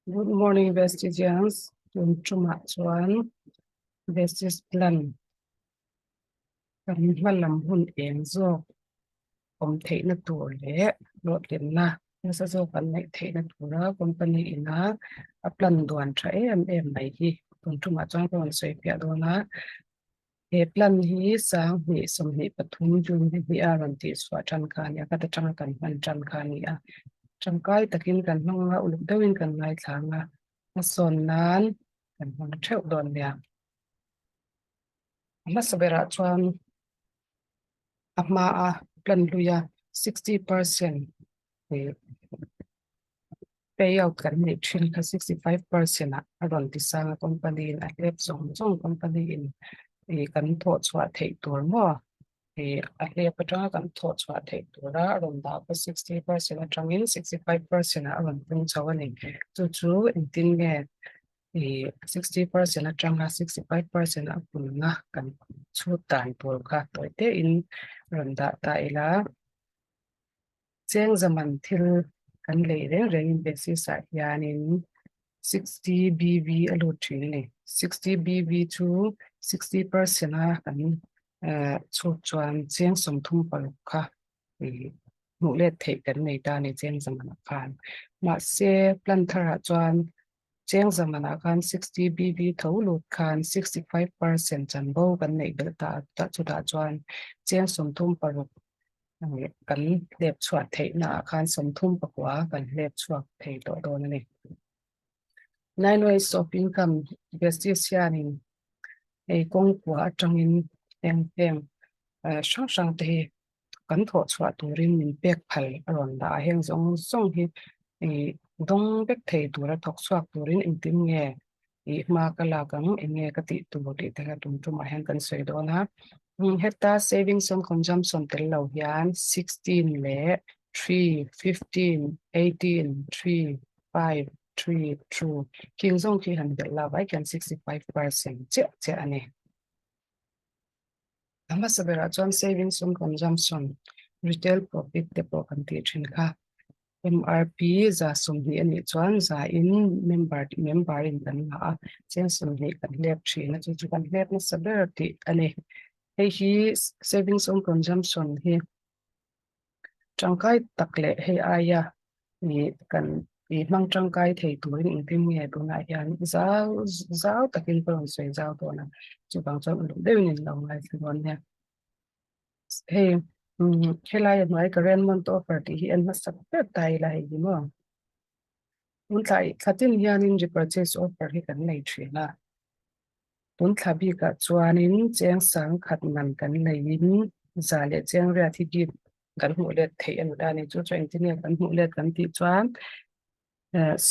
Good morning Vestigians, tun tumah chuan Vestige plan kan hma lam hun eng zawk awm theihna tur leh hlawhtlinna nasa zawk an neih theihna tura company ina a plan duan tha em em mai hi tun tumah chuan ka rawn sawi piah dawn a. He plan hi 2023 June ni hnih a rawn tih chhuah tan kha a ni a, ka ta tanga kan hman tan kha a ni a. Tangkai takin kan hmang a, uluk deuhin kan ngaithla ang a, hmasawn nan kan hmang theuh dawn nia. A hmasa berah chuan a hmaa plan hluia 60% payout kan neih thin kha 65% ah a rawn ti sang a company in a hlep zawng zawng company in ih kan thawh chhuah theih tur maw ih a hlep atanga kan thawh chhuah theih tura a rawn dah kha 60% atangin 65% ah a rawn pung chho a ni chu chu engtin nge ih 60% atanga 65% a punna kan chhut dan tur kha tawi te in rawn dah ta ila. Cheng zaman thil kan lei reng rengin basis ah hianin 60 BV a lut thin a ni. 60 BV chu 60% a kan chhut chuan cheng 36 kha hmuh let theih kan nei ta a ni cheng zamanah khan. Mahse plan tharah chuan cheng zamanah khan 60 BV tho lut khan 65% chanvo kan neih belh ta a, chutah chuan cheng 36 kan hlep chhuah theihna ah khan 39 kan hlep chhuak thei tawh dawn a ni. Nine ways of income Vestige hianin hei kawngkua atangin heng heng hrang hrang te hi kan thawh chhuah turin min pek phal a rawn dah a, heng zawng zawng hi dawng vek thei tura thawk chhuak turin engtin nge ih hma ka lak ang eng nge ka tih tur tih te kha tum tumah hian kan sawi dawn a. Heta savings on consumption tel lo hian 16 leh 3, 15, 18, 3, 5, 3, 2 khing zawng khi han belh lak ai khian 65% chiah chiah a ni. A hmasa berah chuan savings on consumption, retail profit te pawh kan tih thin kha. MRP 20% a nih chuan za in member member in kan la a, cheng 20 kan hlep thin a, chu chu kan hlep nasa ber tih a ni. Hei hi savings on consumption hi tangkai tak leh hei aia ih kan ih hmang tangkai thei turin engtin nge tunah hian zau zau takin ka rawn sawi zau dawn a, chuvang chuan uluk deuhin in lo ngaithla dawn nia. Hei helai a hnuai current month offer tih hi en hmasa ber ta ila hei hi maw. Tun thla thla tin hianin repurchase offer hi kan nei thin a. Tun thla bikah chuanin cheng 10,000 man kan leiin za leh cheng riat hi gift kan hmuh let theih a ni ta a ni. Chu chu engtin nge kan hmuh let kan tih chuan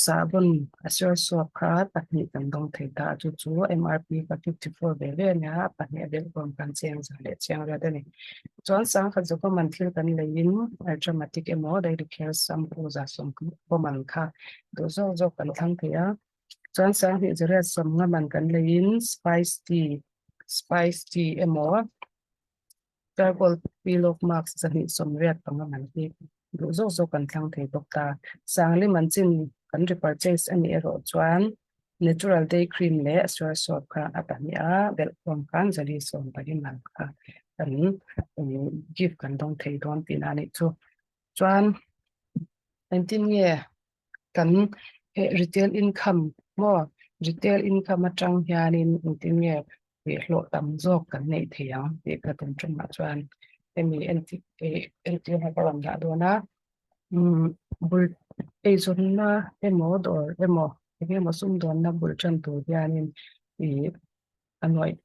sahbawn a ser suak kha pahnih kan dawng thei ta a, chu chu MRP kha 54 ve ve a nia, pahnih a belh bawm khan cheng za leh cheng riat a ni. Chuan 10,000 zawka man thil kan leiin Ultramatic emaw Daily Care shampoo 110 man kha duh zawk zawk kan thlang thei a. Chuan 2850 man kan leiin spice tea spice tea emaw charcoal peel off mask 285 man hi duh zawk zawk kan thlang thei bawk ta. Sangli man chin kan repurchase a nih erawh chuan natural day cream leh soy soap kha a pahnih a belh khawm khan 414 man kha kan gift kan dawng thei dawn tihna a nih chu. Chuan engtin nge kan retail income maw retail income atang hianin engtin nge hlawh tam zawk kan neih thei ang tih ka tum tumah chuan hemi entir hi ka rawn dah dawn a bul eizawnna emaw dawr emaw eng emaw sumdawnna bul tan tur hianin ih a nuaih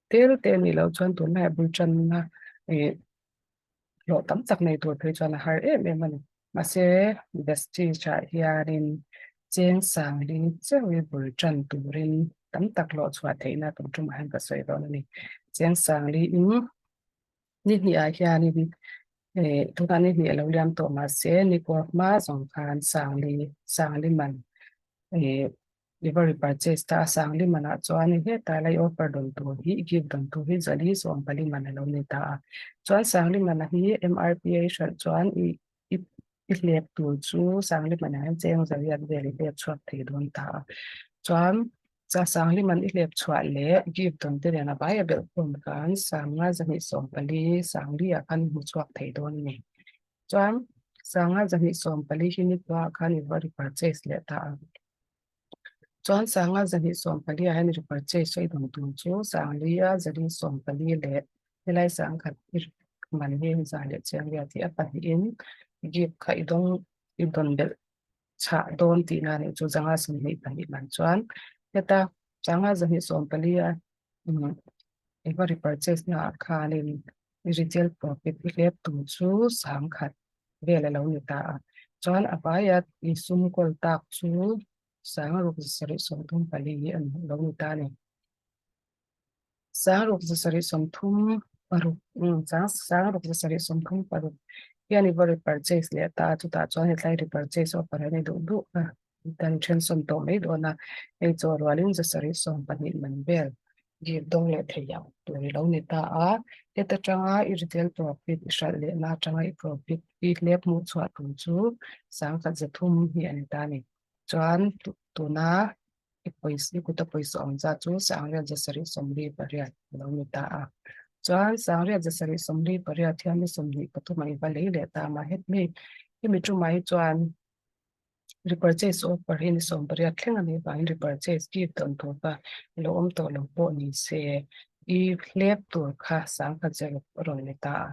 tel te anih loh chuan tunlaiah bul tanna ih hlawh tam tak nei tur phei chuan a har em em a ni. Mahse Vestige ah hianin cheng 40,000 chauh bul tan turin tam tak hlawh chhuah theihna tum tumah hian ka sawi dawn a ni. Cheng 40,000 in ni hnih ah hianin eh tunah ni hnih a lo liam tawh mahse ni kuak hma zawng khan 40,000 40,000 man eh Livery purchase ta a 40,000 manah chuan heta lai offer dawn tur hi gift dawn tur hi 440 man a lo ni ta a. Chuan 40,000 mana hi MRP a i hralh chuan i i. I hlep tur chu Sangli manah hian cheng zariat vel i hlep chhuak thei dawn ta a. Chuan cha Sangli man i hlep chhuah leh gift dawn te nen a vai a belh khawm khan Sanga 214 Sangli ah khan i hmu chhuak thei dawn a ni. Chuan Sanga 214 hi nikuah khan i va repurchase leh ta a. Chuan Sanga 214 ah hian i repurchase a i dawn tur chu Sangli a 214 leh helai sangkhat i man hi za leh chiang ria tih a pahnihin gift kha i dawng i dawn belh chhah dawn tihna a nih chu zanga 22 man chuan heta sanga 214 a i va repurchase na ah khanin i retail profit i hlep tur chu sangkhat vel a lo ni ta a chuan a vaia i sum kawl tak chu sangruk 734 hi a lo ni ta a ni. Sangruk 736 sangruk 736 hian i va repurchase leh ta a chutah chuan hetlai repurchase offer a ni duh duh a kan then sawn tawh mai dawn a hei chaw rualin 720 man vel gift dawng leh thei ang tur i lo ni ta a heta tanga i retail profit i hralh lehna atanga i profit i hlep hmuh chhuah tur chu 1300 hi a ni ta a ni chuan tuna i pawisa i kuta pawisa awm zat chu sangriat 748 a lo ni ta a chuan sangriat 748 hian ni 23 ah i va lei leh ta a mahni hemi tumah hi chuan repurchase offer hi ni 18 thleng a nih vangin repurchase gift dawn tur kha a lo awm tawh lo pawh ni se i hlep tur kha sangkhat zero a rawn ni ta a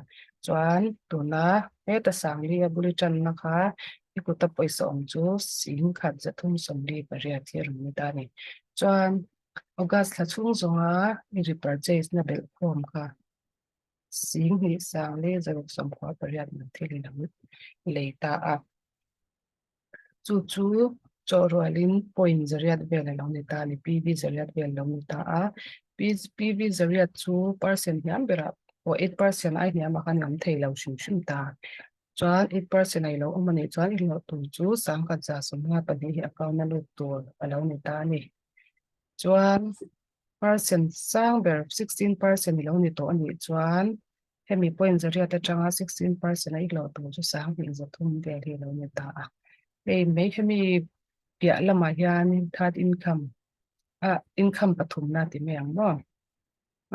chuan tuna heta sangli a bul i tanna kha i kuta pawisa awm chu singkhat 348 hi a rawn ni ta a ni chuan August thla chhung zawnga i repurchase na belh khawm kha sing hnih sang leh zaruk sawmkua pariat man thil i lo lei ta a chu chu chaw rualin point zariat vel a lo ni ta a ni PV zariat vel a lo ni ta a PV zariat chu percent hniam berah pawh 8% ai hniamah khan i awm thei lo hrim hrim ta chuan 8% a i lo awm a nih chuan i hlawh tur chu sangkhat za 52 hi account a lut tur a lo ni ta a ni chuan percent sang ber 16% i lo ni tawh a nih chuan hemi point zariat atanga 16% a i hlawh tur chu sanghnih zathum vel hi a lo ni ta a hei mai hemi piah lamah hian third income a income pathumna ti mai ang maw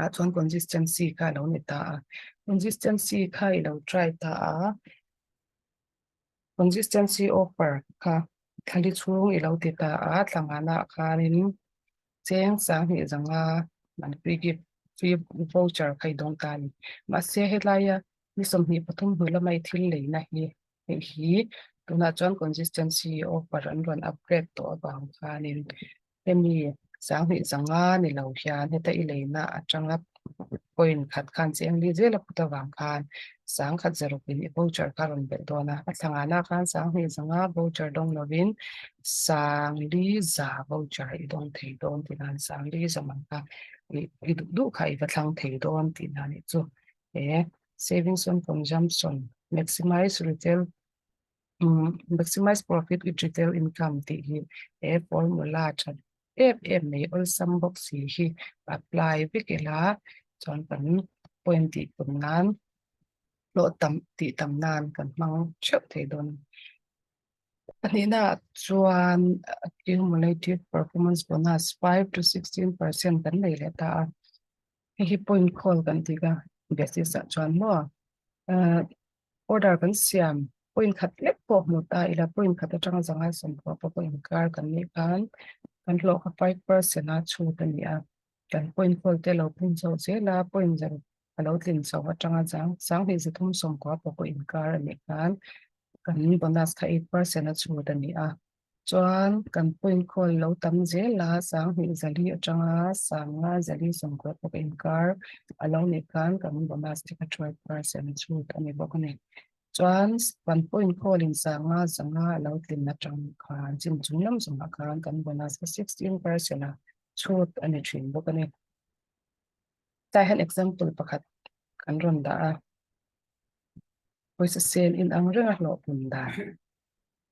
ah chuan consistency kha a lo ni ta a consistency kha i lo try ta a consistency offer kha thlali chhung i lo ti ta a thlangana khanin cheng sanghnih zanga man free gift free voucher kha i dawng ta a ni mahse helaia ni 23 hnu lama i thil leina hi hei hi tunah chuan consistency offer an rawn upgrade tawh avang khanin hemi sanghnih zanga ni lo hian heta i leina atanga point khat khan cheng li zel a put avang khan sangkhat zaruk in i voucher kha rawn belh dawn a a thlangana khan sanghnih zanga voucher dawng lovin sangli za voucher i dawng thei dawn tih nan sangli za man kha i duh duh kha i va thlang thei dawn tih nan hi chu he savings on consumption maximize retail maximize profit with retail income tih hi he formula that em em mai awlsam bawk si hi apply vek ila chuan kan point tih pun nan hlawh tam tih tam nan kan hmang theuh thei dawn pahnihna chuan accumulative performance bonus 5 to 16% kan nei leh ta a hei hi point call kan tih kha basis ah chuan maw order kan siam point khat lek pawh hmu ta ila point khat atanga zanga sawmkua pawh pawh inkar kan nih khan kan hlawh kha 5% a chhut a ni a kan point call te lo pung chho zel a point zaruk a lo tlin chho atanga zang sanghnih zathum sawmkua pawh pawh inkar a nih khan kan bonus kha 8% a chhut a ni a chuan kan point call lo tam zel a sanghnih zali atanga sanga zali sawmkua pawh inkar a lo nih khan kan bonus te kha 12% a chhut a ni bawk a ni chuan kan point call in sanga zanga a lo tlin atang khan chim chung lam zawngah khan kan bonus kha 16% a chhut a ni thin bawk a ni tlai hian example pakhat kan rawn dah a pawisa sen in ang reng a hlawh pun dan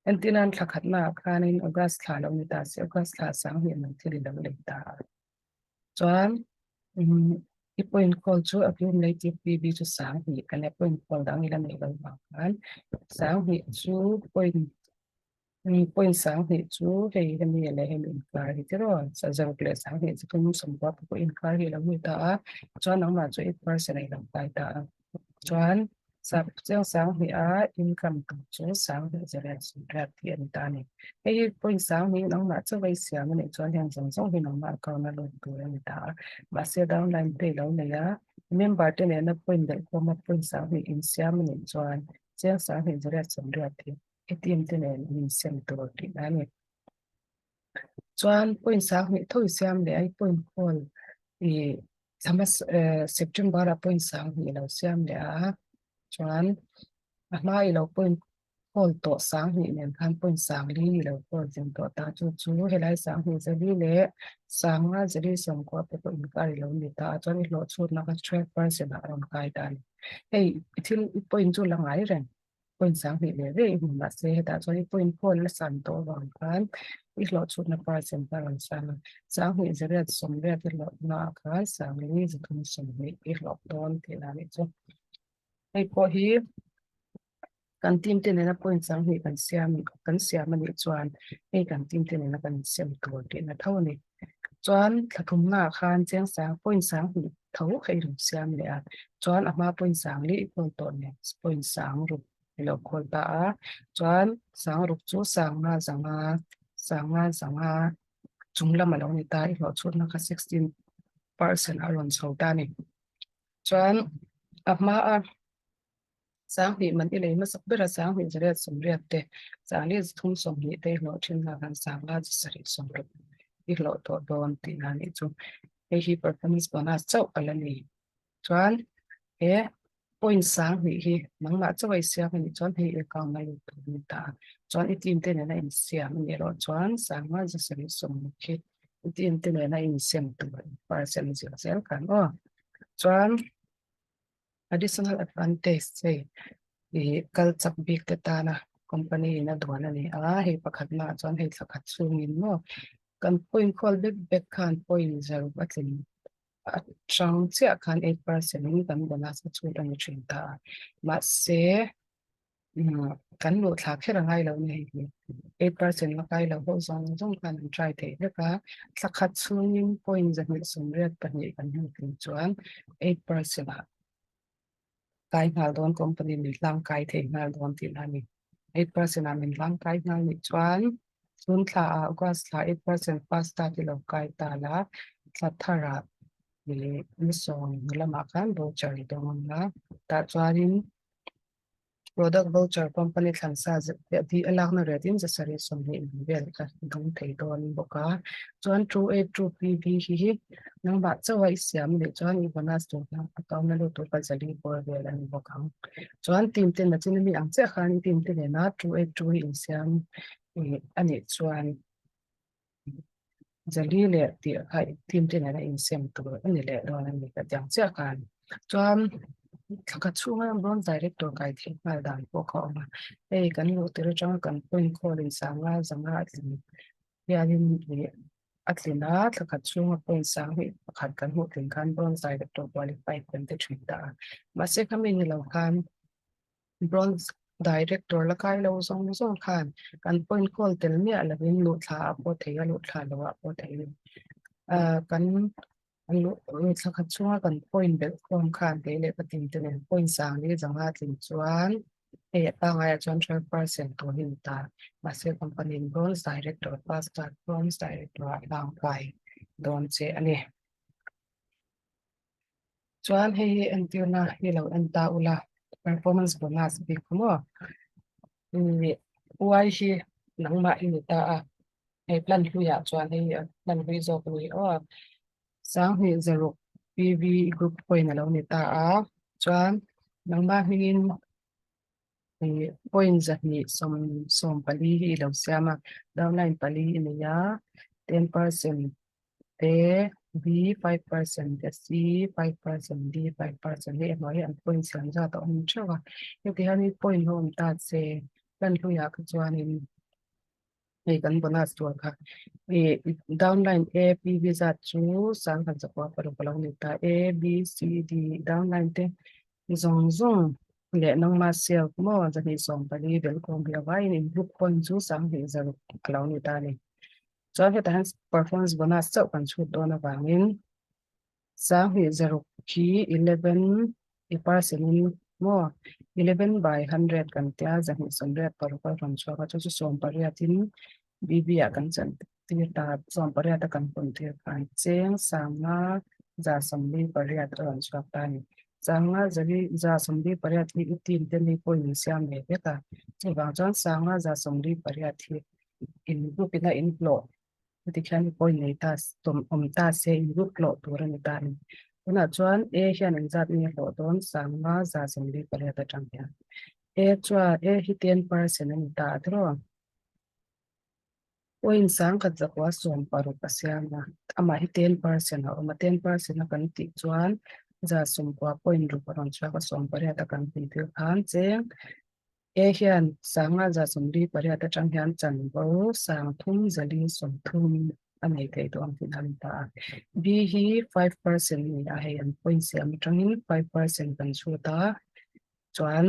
entinan thla khatna ah khanin August thla lo ni ta se August thla sanghnih man thil i lo lei ta a chuan. I point khawl chu accumulative PV chu 2000 kan nia, point khawl dang ila neih loh vang khan 2000 chu point point 2000 chu hei hemi leh hemi inkar hi tiraw zaruk leh 20 chu tum 90 pawh inkar hi a lo ni ta a, chuan nangmah chu 8% a ilo kai ta a. Chuan chiang 2000 a income tur chu 20 zariat sawmriat tih a ni ta a ni. Hei hi point 2000 nangmah chauh a i siam a nih chuan heng zawng zawng hi nangmah account a loan tur a ni ta a. Mahse downline te i lo nei a, member te nena point belh khawma point 2000 insiam a nih chuan chiang 2000 zariat sawmriat hi i team te nen an insem tur tihna a ni. Chuan point 2000 tho i siam leh a, i point khawl ih September ah point 2000 i lo siam leh a, chuan a hma i lo point khawl tawh 2000 nen khan point 40 i lo khawl zin tawh ta chu chu helai 2000 zali leh 50 zali 90 te pawh inkar i lo ni ta a, chuan i hlawh chhutna kha 12% ah a rawn kai ta a ni. Hei i thil i point chu la ngai reng. Point 2000 leh vek i hmu mahse hetah chuan i point khawl la san tawh avang khan i hlawh chhutna percent a rawn san a, 2000 zariat 80 i hlawh hmaah khan 40 320 i hlawh dawn tih dan hi chu. Hei pawh hi kan team te nena point 2000 kan siam kan siam a nih chuan hei kan team te nena kan insiam tur tihna tho a ni. Chuan thla thumnaah khan chiang sang point 2000 tho kha i rawn siam leh a, chuan a hma point 40 i khawl tawh nen point 60 i lo khawl ta a, chuan 60 chu 50 5 50 5 chung lam a lo ni ta, i hlawh chhutna kha 16% a rawn chho ta a ni. Chuan a hma a. 2000 man i lei hmasak ber a, 2000 zariat 80 te, 40 320 te i hlawh thin hna khan 50 7 60 i hlawh tawh dawn tih na nih chu. Hei hi performance bonus chauh a la ni. Chuan he point 2000 hi nangmah chauh a i siam a nih chuan hei i account a lut tur a ni ta a. Chuan i team te nena insiam a nih erawh chuan 50 7 60 khi i team te nena insiam tur percent zir zel khan aw. Chuan Additional advantage hei ih kal chak bik te tana company in a duan a ni a, hei pakhat naah chuan hei thla khat chhungin maw kan point khawl bek bek khan point zaruk a tlin atang chiah khan 8% in kan bonus a chhut a ni thin ta a, mahse Kan luh thla kher a ngai lo ni hei hi. 8% la kai lo ho zawng zawng khan an try theih vek a. Thla khat chhungin point 282 kan hmu tling chuan 8% ah kai nghal dawn company min hlang kai thei nghal dawn tih na a ni. 8% ah min hlang kai nghal nih chuan chhun thla ah August thla 8% fast start i lo kai ta la, thla thar ah ni sawm lamah khan voucher i dawng ang a, tah chuanin Product voucher company thlan sa a lakna rate in 720 man vel kha dawng thei dawn bawk a. Chuan 282 PV hi hi nangmah chauh a i siam anih chuan i bonus tur kha account a lut tur kha zali bawr vel a ni bawk ang. Chuan team te nachin ami ang chiah khan team te nena 282 hi insiam anih chuan Zali leh tih kha team te nena insem tur a ni leh dawn a ni ka ti ang chiah khan. Chuan thla khat chhunga bronze director kai theih nghal dan pawh kha a awm a. Hei kan luh tir atanga kan point khawl in 50 5 a tlin hianin ih a tlin a, thla khat chhunga point 21 kan hmuh tlin khan bronze director qualified kan ti thin ta a. Mahse khami ni lo khan Bronze Director la kai lo zawng zawng khan kan point call tel miah lovin luh thla ah pawh thei a, luh thla lo ah pawh thei a ni. Ahh kan luh thla khat chhunga kan point belh khawm khan kei leh ka team te nen point 40 zanga tlin chuan hei a pangaiah chuan 12% tur hi a ni ta. Mahse company in Bronze Director fast start Bronze Director ah hlang kai dawn che a ni. Chuan hei hi entirna hi lo en ta ula performance bonus bik kha maw ih uai hi nangmah i ni ta a hei plan hluiah chuan hei plan hlui zawk a ni aw 2600 PV group point a lo ni ta a chuan nangmah hmingin ih point 214 hi i lo siam a downline pali i nei a 10% te B 5% te C 5% D 5% hi a hnuai an point siam zat a awm theuh a heti hian point hi a awm ta che plan hluiah kha chuanin. Hei kan bonus tur kha i downline A P V zat chu 1106 a lo ni ta A B C D downline te zawng zawng leh nangma self maw 214 belhkhawm hi a vaiin in group point chu 2600 a lo ni ta a ni. Chuan hetah hian performance bonus chauh kan chhut dawn avangin 2600 khi 11 i percent in maw 11 by 100 kan tia 286 a rawn chhuak a chu chu 18 in BB ah kan chan tir ta 18 a kan hawn tir khan cheng 5148 a rawn chhuak ta a ni. 5148 hi i team te ni pawhin in siam ve vek a chuvang chuan 5148 hi in group in a inhlawh heti khian point nei ta awm ta se in group hlawh tur a ni ta a ni. Tunah chuan A hian engzat nge hlawh dawn 5148 atang hian A chuan A hi 10% a ni ta a tiraw? Point 1160 a siam a, amah hi 10% a awm a, 10% a kan tih chuan 90.6 a rawn chhuak a, 18 a kan tih tir khan cheng A hian 5148 atang hian chanvo 3430 a nei thei tawh ang tih a ni ta a. B hi 5% a ni a, hei an point siam atangin 5% kan chhut a, chuan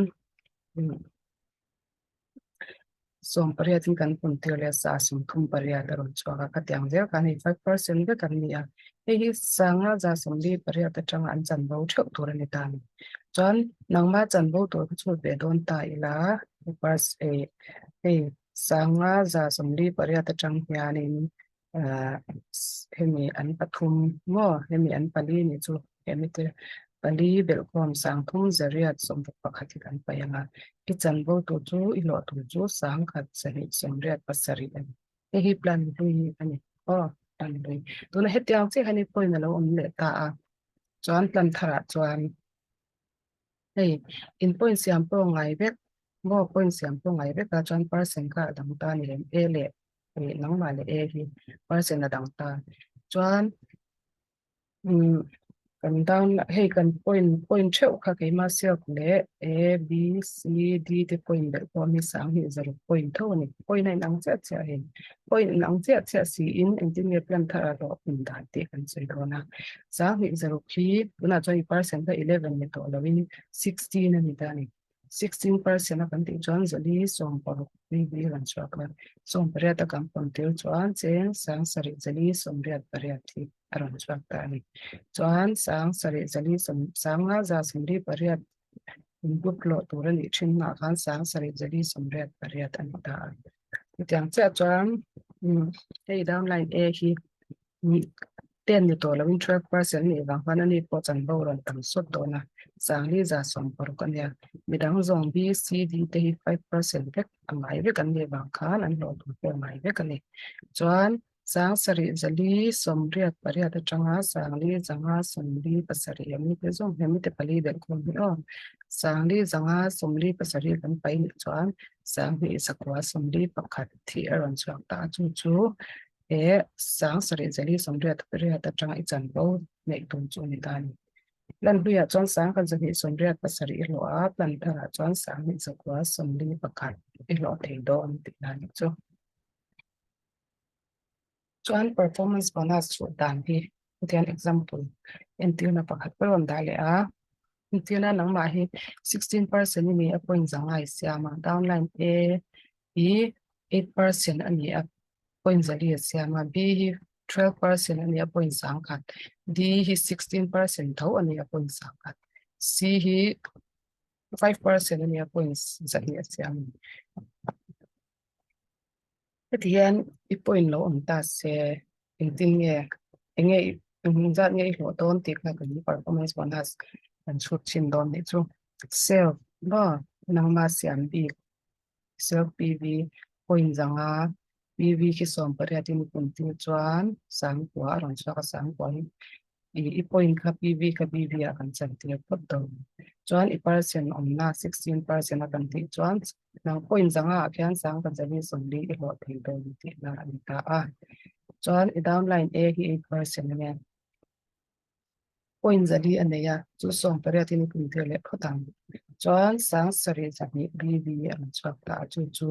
18 in kan pun tir leh sa 38 a rawn chhuak a, khatiang zel khan hei 5% vek an ni a, hei hi 5148 atanga an chanvo theuh tur a ni ta a ni. Chuan nangma chanvo tur kha chhut ve dawn ta ila hei 5148 atang hianin ahh hemi an pathum maw hemi an pali nih chu hemi te pali belhkhawm 3881 hi kan paih ang a i chanvo tur chu i hlawh tur chu 1287 a ni hei hi plan hlui a ni aw plan hlui tuna hetiang chiah hian point a lo awm leh ta a chuan plan tharah chuan. Hei in point siam pawh ngai vek maw point siam pawh ngai vek a chuan percent kha a dang ta a ni lem A leh ih nangmah leh A hi percent a dang ta chuan umm kan down hei kan point point theuh kha keimah self leh A B C D te point belh pawh hi 206 point tho a ni point a inang chiah chiah a hei point inang chiah chiah siin engtin nge plan thar a hlawh hun dan tih kan sawi dawn a. 2600 hi tunah chuan i percent kha 11 ni tawh loin 16 a ni ta a ni. 16% a kan tih chuan zali 16 hi hi a rawn chhuak a, 18 a kan pawn tir chuan cheng 7 zali 88 hi a rawn chhuak ta a ni. Chuan 7 zali 5 178 inbuk lawh tur a nih thin hmaah khan 7 zali 88 a ni ta a. Chutiang chiah chuan hei downline A hi 10 ni tawh loin 12% nih vang khan ani pawh chanvo rawn tam sawt dawn a, 4,160 a nia. Midang zawng B, C, D te hi 5% vek a ngai vek an nih vang khan an hlawh tur pawh a ngai vek a ni. Chuan 7,088 atanga 4,547 hemi te zawng hemi te pali belhkhawm hi aw. 4,547 kan paih nih chuan 2,941 hi a rawn chhuak ta a, chu chu he 7,088 atanga i chanvo neih tum chu a ni ta a ni. Plan hluiah chuan 1,287 i hlawh a, plan tharah chuan 2,941 i hlawh thei dawn tih na ni chu. Chuan performance bonus chhuah dan hi hetiang example entirna pakhat ka rawn dah leh a. Entirna nangmah hi 16% i ni a point zanga i siam a, downline A hi 8% a ni a point zali a siam a, B hi 12% a ni a point 10,000, D hi 16% tho a ni a point 10,000, C hi 5% a ni a point 200 a siam a ni. Heti hian i point lo awm ta se engtin nge enge eng zat nge i hlawh dawn tih kha kan performance bonus kan chhut chhin dawn nih chu. Self maw nangma siam bik Self PV point zanga PV khi 18 in kum tir chuan 9,000 a rawn chhuak a 9,000 hi i point kha PV kha BV ah kan chan tir phawt dawn. Chuan i percent awmna 16% a kan tih chuan nang point zanga ah khian 9,040 i hlawh thei dawn tihna a ni ta a. Chuan i downline A hi 8% a nia. Point zali a nei a, chu 18 in i kum tir leh phawt ang. Chuan 7 2 BV a rawn chhuak ta a, chu chu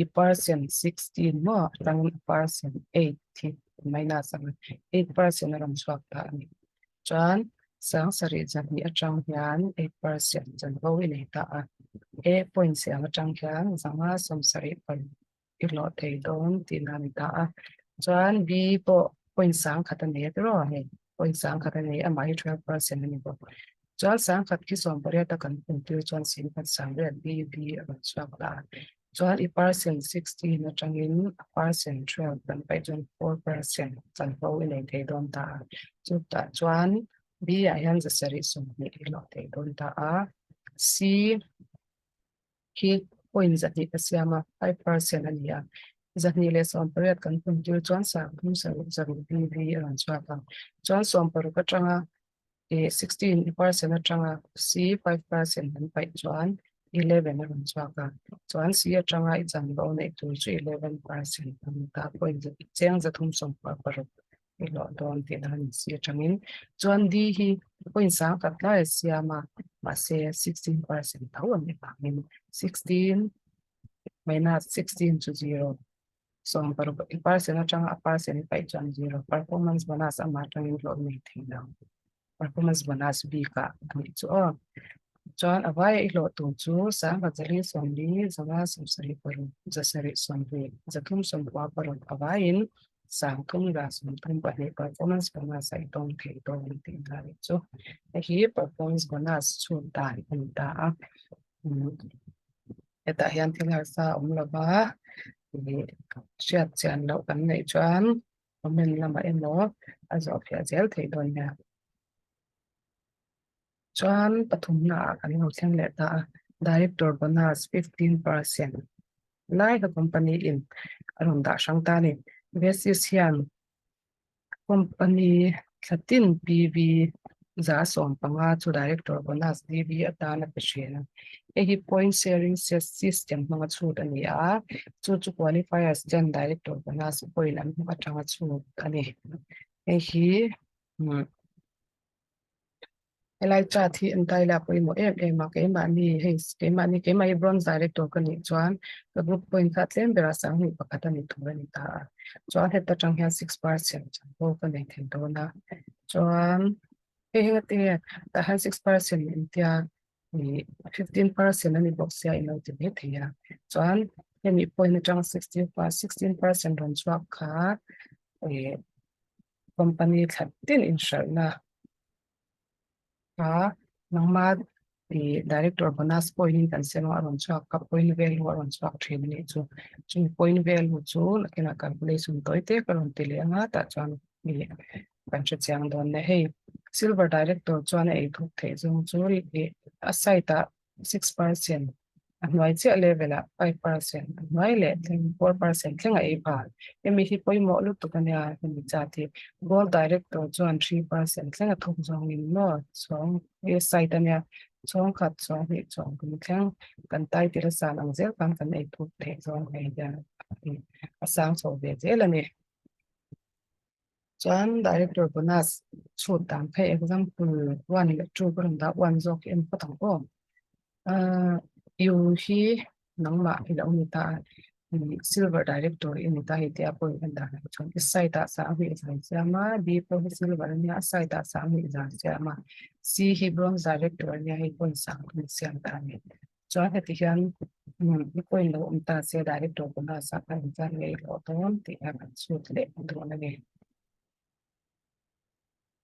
i percent 16 maw atangin a percent 8 hi minus ang a, 8 percent a rawn chhuak ta a ni. Chuan 7 2 atang hian 8 percent chanvo i nei ta a, A point siam atang hian 5 70 paruk i hlawh thei dawn tihna a ni ta a. Chuan B pawh point 1000 a nei a tiraw hei point 1000 a nei amah hi 12 percent a ni bawk. Chuan 1000 khi 18 a kan pun tir chuan 10 sangriat B B a rawn chhuak ta a. Chuan i percent 16 atangin a percent 12 kan paih chuan 4 percent chanvo i nei thei dawn ta a. Chutah chuan B ah hian 720 i hlawh thei dawn ta a. C Khi point 200 ka siam a, 5% a ni a. 280 kan pun tir chuan 3 saruk zaruk BV a rawn chhuak a. Chuan 16 atanga ih 16% atanga C 5% kan paih chuan 11 a rawn chhuak a. Chuan C atanga i chanvo neih tur chu 11% a ni ta. Point cheng 316 i hlawh dawn tih dan si atangin chuan D hi point 10 lai a siam a, mahse 16% tho an ni vangin 16 minus 16 chu 0 16 percent atanga a percent paih chuan 0 performance bonus amah atangin hlawh nei thei lo. Performance bonus bik ah a nih chu aw. Chuan a vaia i hlawh tur chu 1000 40 5 70 paruk 7 70 360 paruk a vaiin 30 la 32 performance bonus a i dawng thei dawn tih na a nih chu. Hei hi performance bonus chhut dan a ni ta a. Hetah hian thil harsa a awm lova ih hriat chian loh kan neih chuan comment lamah emaw a zawh fiah zel theih dawn nia. Chuan pathumna ah kan lo thleng leh ta a, Director bonus 15% lai kha company in a rawn dah hrang ta a ni. Basis hian company thla tin PV 15 chu Director bonus DV atan a pe thin a. Hei hi point sharing system hmanga chhut a ni a, chu chu qualifiers ten Director bonus point an hmuh atanga chhut a ni. Hei hi umm helai chart hi entai la pawimawh em em a, keimahni hei keimahni keimah hi bronze director ka nih chuan ka group point kha tlem berah 21 a ni tur a ni ta a, chuan heta tang hian 6% chanvo ka nei thei dawn a, chuan hei hi ngatinge tah hian 6% intia ih 15% a ni bawk sia ilo ti ve thei a, chuan hemi point atang 16% rawn chhuak kha ih company thla tin inhralhna kha nangma ih director bonus point in kan siam a a rawn chhuak a point value a rawn chhuak thin a nih chu chumi point value chu nakinah calculation tawi te ka rawn ti leh ang a tah chuan ih kan hre chiang dawn nia hei silver director chuan a ei thuk theih zawng chu ih a side ah 6% a hnuai chiah level ah 5% a hnuai leh thleng 4% thleng a ei phah. Hemi hi pawimawh lutuk a nia hemi chat hi. Gold director chuan 3% thleng a thawk zawngin maw chhawng he side a nia chhawng khat chhawng hnih chhawng kum thleng kan title a san ang zel khan kan ei thuk theih zawng hei hian a sang chho ve zel a ni. Chuan director bonus chhut dan phei example 1 leh 2 ka rawn dah 1 zawk hi en phawt ang aw. U hi nangmah i lo ni ta a, silver director i ni ta hei tia pawh in en dan ah chuan i side ah 10,000 zan siam a, B pawh hi silver a nia a side ah 10,000 zan siam a, C hi bronze director a nia hei pawhin 10,000 siam ta a ni. Chuan heti hian i point lo awm ta se director bonus ah khan inzar ngei hlawh dawn tih kha kan chhut leh dawn a ni.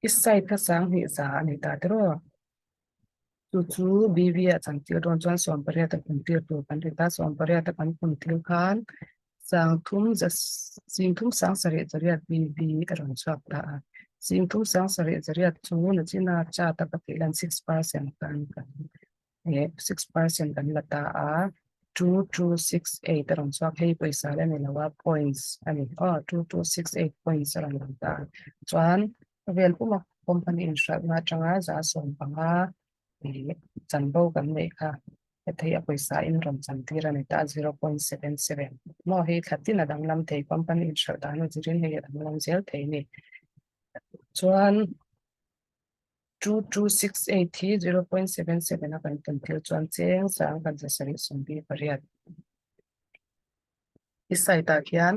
I side kha 10,000 za a ni ta tiraw? Chu chu BV ah chantir dawn chuan 18 a puntir tur kan ri ta, 18 a kan puntir khan 30 za 30 7 zariat BV a rawn chhuak ta a. 30 7 zariat chu nachina chart a ka tih lan 6% khan kan eh 6% kan la ta a 2268 a rawn chhuak hei pawisa la ni lo a points a ni aw 2268 points a rawn lang ta a chuan khawvel puma company inhralhna atanga 15 ih chanvo kan neih kha hethei a pawisa in rawn chan tir a ni ta 0.77 maw hei thla tin a danglam thei company inhralh dan a zirin hei a danglam zel thei a ni chuan. 2268 hi 0.77 a kan tum thil chuan cheng sang kan 728. I side ah khian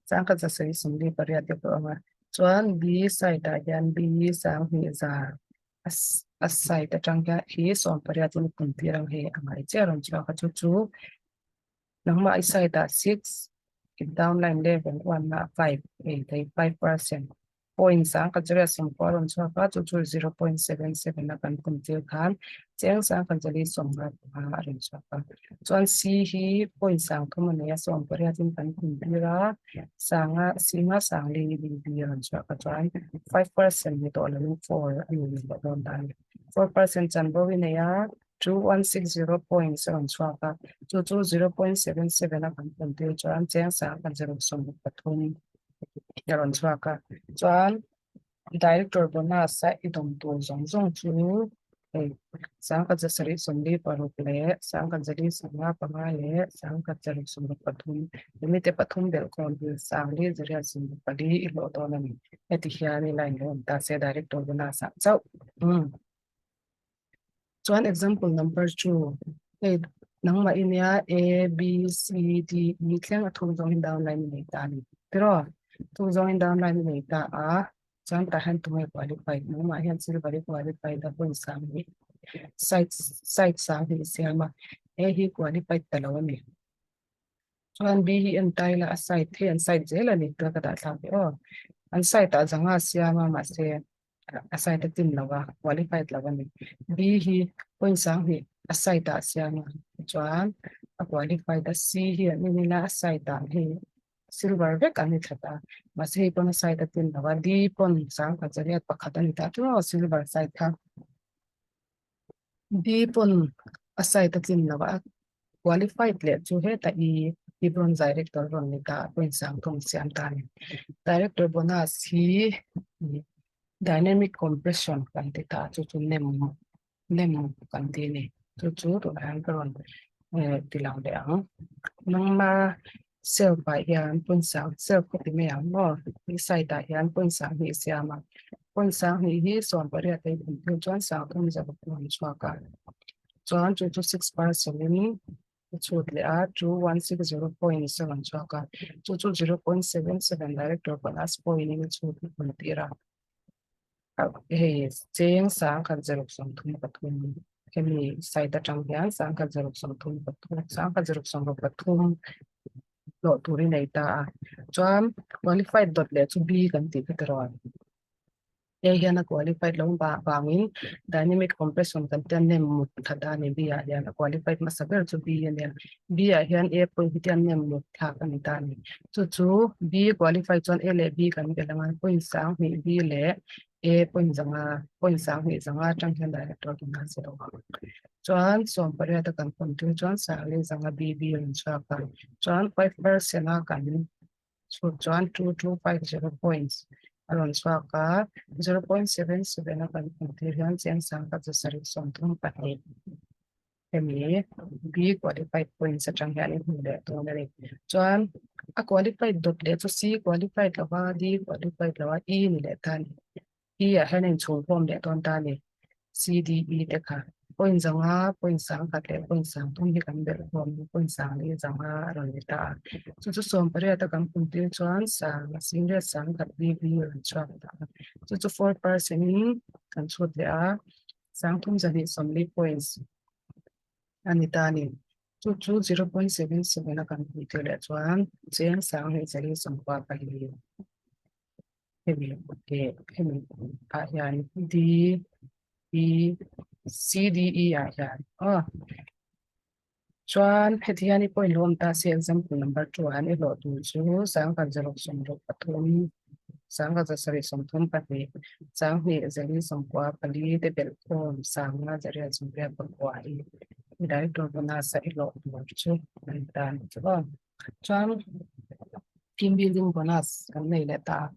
changkhat 728 te pawh a awm a, chuan B side ah hian B 20 za a side atang hian hi 18 in kum tir ang hei a ngai chiah a rawn chhuak a chu chu nangmah i side ah 6 i downline level 1 ah 5 hei thei 5%. Point 10 sawmpua a rawn chhuak a, chu chu 0.77 a kan kum tir khan cheng 1035 a rawn chhuak a. Chuan C hi point 30 a nei a, 18 in kan kum tir a, sanga singa sangli B a rawn chhuak a, chuan 5% ni tawh lovin 4 a ni leh dawn ta a ni. 4% chanvo i nei a, 2160 points a rawn chhuak a, chu chu 0.77 a kan kum tir chuan cheng 1073. A rawn chhuak a chuan director bonus a i dawm tur zawng zawng chu hei 1776 leh 1455 leh 1663 hemi te pathum belh khawm hi 44 i hlawh dawn a ni heti hian i line lo awm ta se director bonus ah chauh umm. Chuan example number 2 hei nangmah i nia A B C D E thleng a thum zawngin downline i nei ta a ni tiraw thum zawngin downline i nei ta a chuan tah hian tunge qualified nangmah hian silver i qualified a hun sang hi side side sang hi i siam a A hi qualified ta lo a ni chuan B hi en ta ila a side hi an side zel a ni tuna ka dah thlak hi aw an side ah zanga a siam a mahse a side a tin lo a qualified lo a ni B hi point 20 a side ah siam a chuan a qualified a C hi an en ila a side ah hei silver vek an ni that a mahse hei pawn a side a tin lo a D pawn 1101 a ni ta chu silver side kha D pawn a side a tlin lo a qualified leh chu hetah i i bronze director rawn ni ta point 30 siam ta a ni. Director bonus hi dynamic compression kan ti ta chu chu nem nem kan ti a ni chu chu tunah hian ka rawn ti lang leh ang. Nangma self ah hian point sang self ka ti mai ang maw i side ah hian point 20 siam a point 20 hi 18 a in thil chuan 30 a chhuak a chuan chu chu 6% in a chhut leh a 2160 points a rawn chhuak a chu chu 0.77 director bonus point in a chhut a hmun tir a hei cheng 1033 hemi side atang hian 1033 1063 hlawh tur i nei ta a chuan qualified dawt leh chu B kan tih kha tiraw. Hei hian a qualified lo vangin dynamic compression kan tia nem mut that a ni B ah hian a qualified hmasa ber chu B a nia. B ah hian A pawh hi tia nem mut thlak a ni ta a ni. Chu chu B qualified chuan A leh B kan belh anga point 20 B leh A point zanga point 20 zanga atang hian director kan han zir ang. Chuan 18 a kan pawn tir chuan 40 zanga B B a rawn chhuak a. Chuan 5% a kan Chhut chuan 2250 points a rawn chhuak a, 0.77 a kan hmuh tir hian cheng 1732 hemi B qualified points atang hian i hmu leh dawn a ni. Chuan a qualified dawt leh chu C qualified lova D qualified lova E ni leh ta a ni. E ah hian a inchhungkhawm leh dawn ta a ni. C, D, E te kha point 5, point 10 leh point 30 hi kan belh khawm a, point 40 a rawn ni ta a. Chu chu 18 a kan pum tir chuan sang singlet 10 B B a rawn chhuak ta a. Chu chu 4% in kan chhut leh a, 3240 points a ni ta a ni. Chu chu 0.77 a kan pum tir leh chuan cheng 2,494. Hemi leh hemi ah hian D E C D E ah hian aw chuan heti hian i point lo awm ta se example number 2 ah hian i hlawh tur chu 1063 1732 2,494 te belh khawm 5,089 i director bonus a i hlawh tur chu a ni ta a ni chu aw. Chuan team building bonus kan nei leh ta a.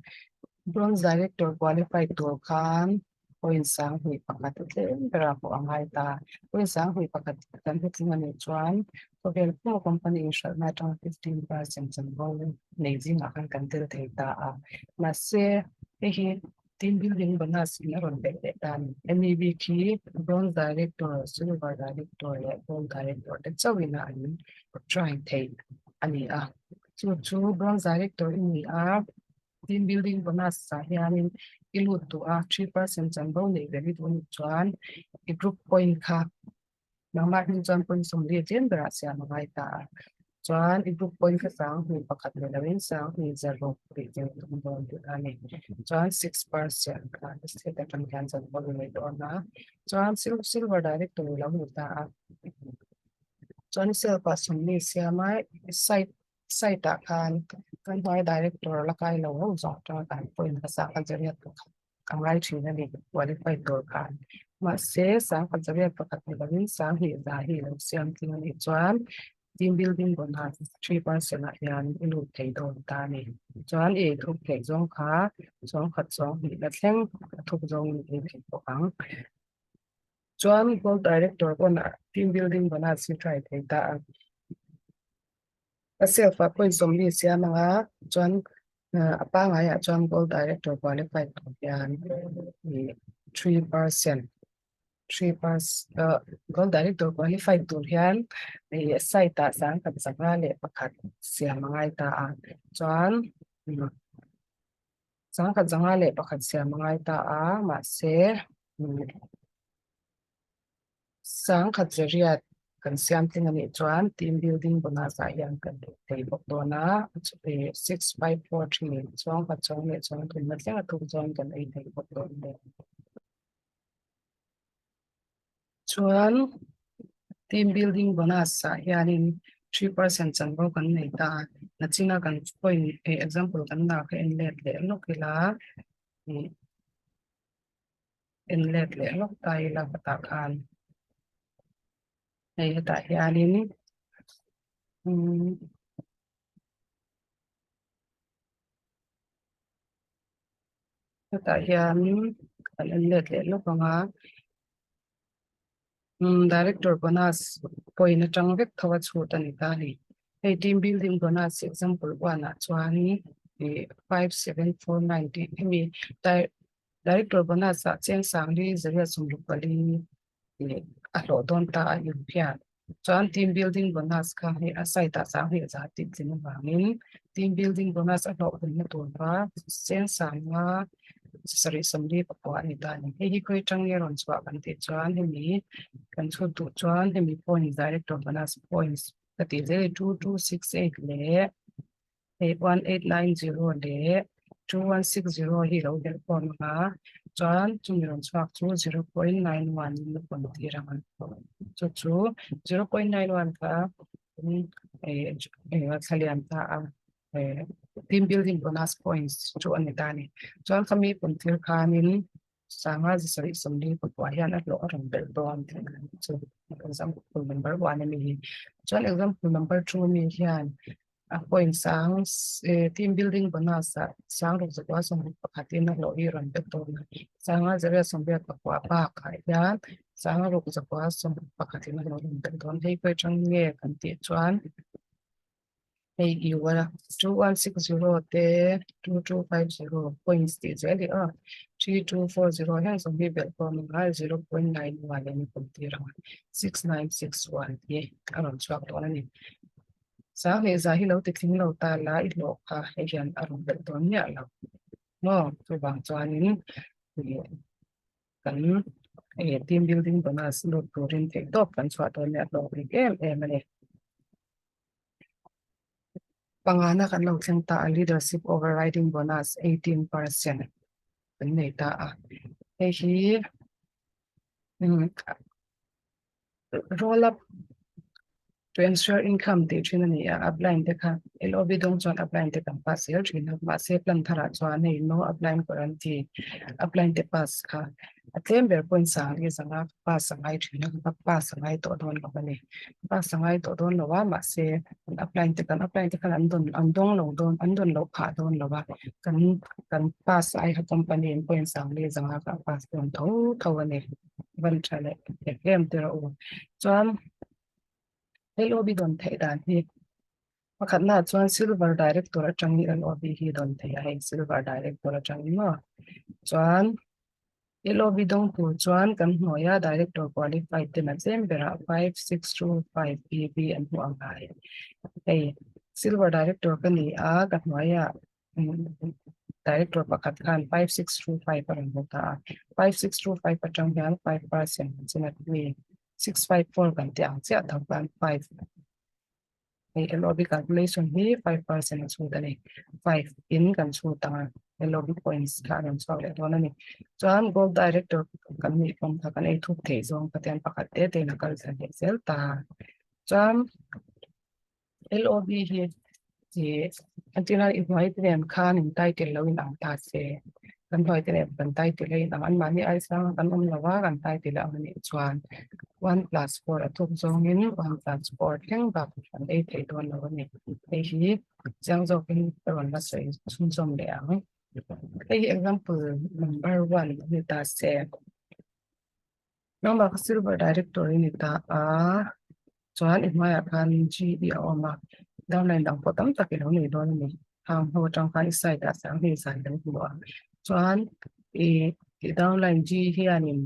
Bronze director qualified tur khan point 21 a tlem berah pawh a ngai ta. Point 21 kan hretling a nih chuan khawvel pawh company inhralhna atanga 15% chanvo nei zingah khan kan tel thei ta a. Mahse hei hi. Team building bonus in a rawn belh leh ta a ni. MEB khi Bronze Director, Silver Director leh Gold Director te chauhin a an try thei a ni a. Chu chu Bronze Director i ni a, team building bonus ah hianin i lut duh a, 3% chanvo neih ve i duh anih chuan i group point kha Nangmah hming chuan point 40 tlem berah siam a ngai ta a. Chuan i group point kha 1000 pakhat ni loin 10,600 tih tel tum dawn tih a ni. Chuan 6% kha state atang hian chanvo i nei dawn a. Chuan silver director i lo ni ta a. Chuan i self ah 40 siam a, i site site ah khan kan hnuai director la kai lo ho zawng atanga kan point hmasa kha zariat pakhat. a ngai thin a ni qualify tur khan mahse sangkhat zariat pakhat ni lovin sanghnih za hi lo siam tling a nih chuan team building bonus 3% ah hian i lut thei dawn ta a ni chuan i ei thuk theih zawng kha chawngkhat chawnghnih la thleng a thuk zawngin i ei thei bawk ang chuan gold director pawn team building bonus hi try thei ta a. A self ah point 40 siam ang a chuan a pangaiah chuan gold director qualified tur hian ih 3% 3% gold director qualified tur hian ih site ah 1,501 siam a ngai ta a chuan 1,501 siam a ngai ta a mahse 1,100 kan siam tling a nih chuan team building bonus ah hian kan duh thei bawk dawn a 6543 chuang khat chuang leh chuang thumna thleng a thuk chuan kan ei thei bawk dawn a ni. Chuan team building bonus ah hianin 3% chanvo kan nei ta a nachina kan point example kan lak kha en let leh lawk ila ih. En let leh lawk ta ila hetah khan hei hetah hianin umm hetah hianin kan en let leh lawk ang a umm director bonus point atang vek tho a chhut a ni ta a ni hei team building bonus example one ah chuanin ih 5749 tih hemi Director bonus ah cheng sangli zariat 64 leh a hlawh dawn ta a in hian chuan team building bonus kha hei a site ah 20 za tih tlin avangin team building bonus a hlawh hunna tur kha cheng sanga 749 a ni ta a ni. Hei hi khawi atang nge rawn chhuah kan tih chuan hemi kan chhut duh chuan hemi points director bonus points ka tih zel hi 2268 leh hei 1890 leh 2160 hi lo belh khawm ang a chuan chumi rawn chhuak chu 0.91 in a pawn tir ang a chu chu 0.91 kha eng thla lian ta a team building bonus points chu a ni ta a ni chuan khami pawn tir khanin Sanga 749 hian a hlawh a rawn belh dawn tih a ni chu example number 1 a ni hi chuan example number 2 ami hian a point sang team building bonus ah sang ruk zakua 61 in a hlawh hi a rawn belh dawn a sanga 189 bakah hian sanga ruk zakua 61 in a hlawh a rawn belh dawn hei pawh atang nge kan tih chuan hei i uar a 2160 te 2250 points tih zel hi aw 3240 hian zawng hi belh pawh a ni ngai 0.91 in a kum tir ang a 6961 hi a rawn chhuak dawn a ni 10,000 za hi lo ti tling lo ta la i hlawh kha hei hian a rawn belh dawn miah lo maw chuvang chuanin kan team building bonus lut turin theihtawp kan chhuah dawn nia hlawh bik em em a ni. Pangana kan lo thleng ta a leadership overriding bonus 18% kan nei ta a hei hi roll up to ensure income tih thin a ni a upline te kha LOB dawng chuan upline te kan pass zel thin a mahse plan tharah chuan hei no upline guarantee upline te pass kha a tlem ber point 10 zanga pass a ngai thin a ka pass a ngai tawh dawn lo a ni pass a ngai tawh dawn lo a mahse an upline te kan upline te khan an dawn an dawng lo dawn an dawn loh phah dawn lo a kan kan pass ai kha company in point 10 zanga kha a pass dawn tho tho a ni van tha leh em em te rawh u chuan LOB dawn theih dan hi pakhatna chuan silver director atangin LOB hi dawn theih a hei silver director atangin maw. Chuan LOB dawng tur chuan kan hnuaia Director qualified ten a tlem berah 5625 PV an hmuh ang ngai. Hei Silver Director ka ni a, ka hnuaia Director pakhat khan 5625 a rawn hmu ta a. 5625 atang hian 5% an chin a mi 654 kan tih ang chiah tho khan 5 Hei LOB calculation hi 5% a chhut a ni. 5 in kan chhut ang a, LOB points kha a rawn chhuak leh dawn a ni. Chuan Gold Director kan nih pawm kha kan ei thup theih zawng kha tian pakhat te te in a kal thla leh zel ta. Chuan LOB hi ih entirna i hnuai te nen khan in title lo in ang ta se. Kan hnuai te nen kan title a inang an mahni ai sang a kan awm lo a kan title ang anih chuan 1 + 4 a thawk zawngin 1 + 4 thleng bak kan ei thei dawn lo a ni. Hei hi chiang zawkin ka rawn la sawi chhunzawm leh ang. Hei hi example number 1 a ni ta se. Nangmah kha silver director i ni ta a, chuan i hmaiah khan GE a awm a, downline dang pawh tam tak i lo nei dawn a ni. Hang ho atang khan i side ah sang hnih zan lo hmu a, chuan i downline G hianin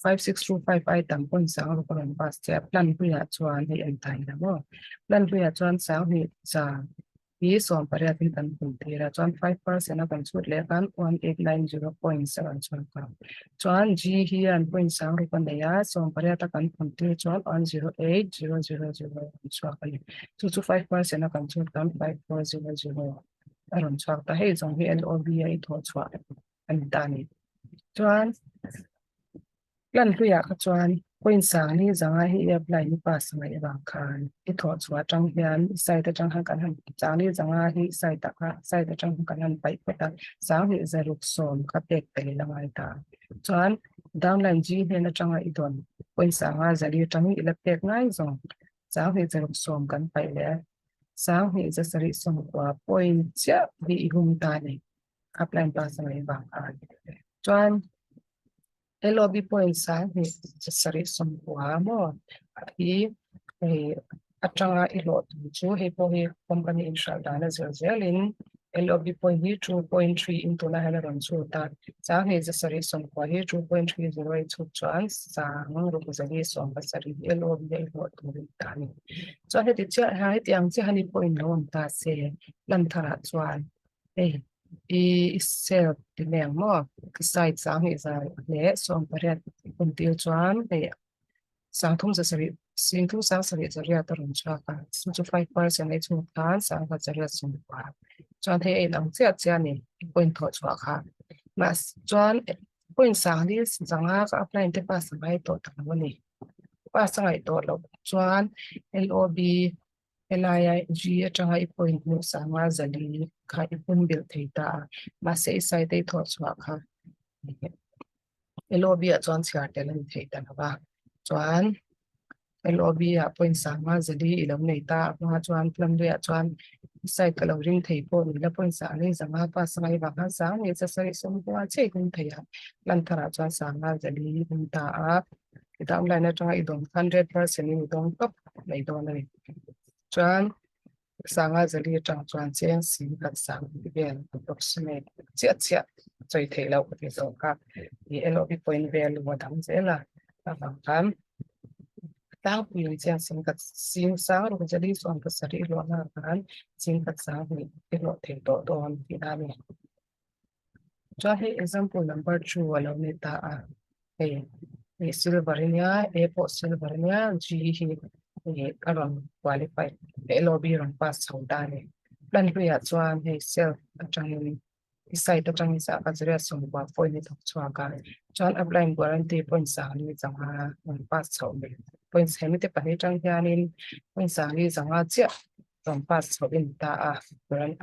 5625 ai tam pawhin sang ruk a rawn pass che a, plan hluiah chuan hei en ta ila maw, plan hluiah chuan sang hnih zan hi 18 in kan pun tir a, chuan 5% a kan chhut leh khan 1890 points a rawn chhuak a, chuan G hian point sang ruk a nei a, 18 a kan pun tir chuan 108000 a rawn chhuak a ni, chu chu 5% a kan chhut khan 5400 a rawn chhuak ta, hei zawng hi LOB a i thawh chhuah a ni ta a ni, chuan. Plan hluiah kha chuan point sang hi zanga hi i apply ni pass ngaih avang khan i thawh chhuah atang hian i site atang khan kan han sang hi zanga hi site ah kha site atang khan kan han paih phawt a, sang hnih zaruk sawm kha pek tel ila ngai ta. Chuan downline G hnen atanga i dawn point sanga zali atangin i la pek ngai zawng sang hnih zaruk sawm kan paih leh a, sang hnih zasarih sawmkua point chiah hi i hum ta a ni upline pass ngaih avang khan. Chuan. LOB point sang hnih sarih sawmkua maw hi hei atanga i hlawh tur chu hei pawh hi company inhralh dan a zir zelin LOB point hi 2.3 in tunah hian a rawn chhut a, sang hnih zasarih sawmkua hi 2.30 a i chhut chuan sang ruk zali sawmpasarih hi LOB a i hlawh tur in ta a ni. Chuan heti chiah hian heti ang chiah hian i point lo awm ta se plan tharah chuan hei I self ti mai ang maw? Ka side 20 leh 18 hun tir chuan hei 30 zasarih 30 sarih zariat a rawn chhuak a, chu chu 5% ei chhung khan 10 zariat 10 chuan hei a inang chiah chiah a ni point thawh chhuah kha. Mahse chuan point 40 zanga ka apply te pass a ngai tawh ta lo a ni. Pass a ngaih tawh loh chuan LOB Helaia G atanga i point hmuh sanga zali kha i pum bilh thei ta a, mahse i site a i thawh chhuah kha LOB ah chuan chhiar tel a ni thei ta lo va, chuan LOB ah point sanga zali i lo nei ta a hma chuan plan luiah chuan i site ka lo ring thei pawh ni la point sang hi zanga pass anga i vang khan sang ngei cha sarih sawmhua chiah i hum thei a, plan tharah chuan sanga zali i hum ta a. I downline atanga i dawn 100% in i dawng tawp mai dawn a ni. Chuan sanga zali atang chuan cheng sing khat sang tih vel approximate chiah chiah sawi theih loh ka ti zawk a. I LOB point value a dang zel a, avang khan tlangpuiin cheng sing khat sing sang ruk zali chuan pasarih hlawhna khan ching khat sang hnih i hlawh thei tawh dawn tihna a ni. Chuan hei example number 2 a lo ni ta a, hei hei silver ania A pawh silver ania G hi hei a rawn qualify LOB rawn pass chho ta a ni. Plan hluiah chuan hei self atangin i site atangin sah kha zariat 10 point i thawk chhuak a, chuan upline guarantee point 40 zanga rawn pass chho mai. Point hemi te pahnih atang hianin point 40 zanga chiah rawn pass chho in ta a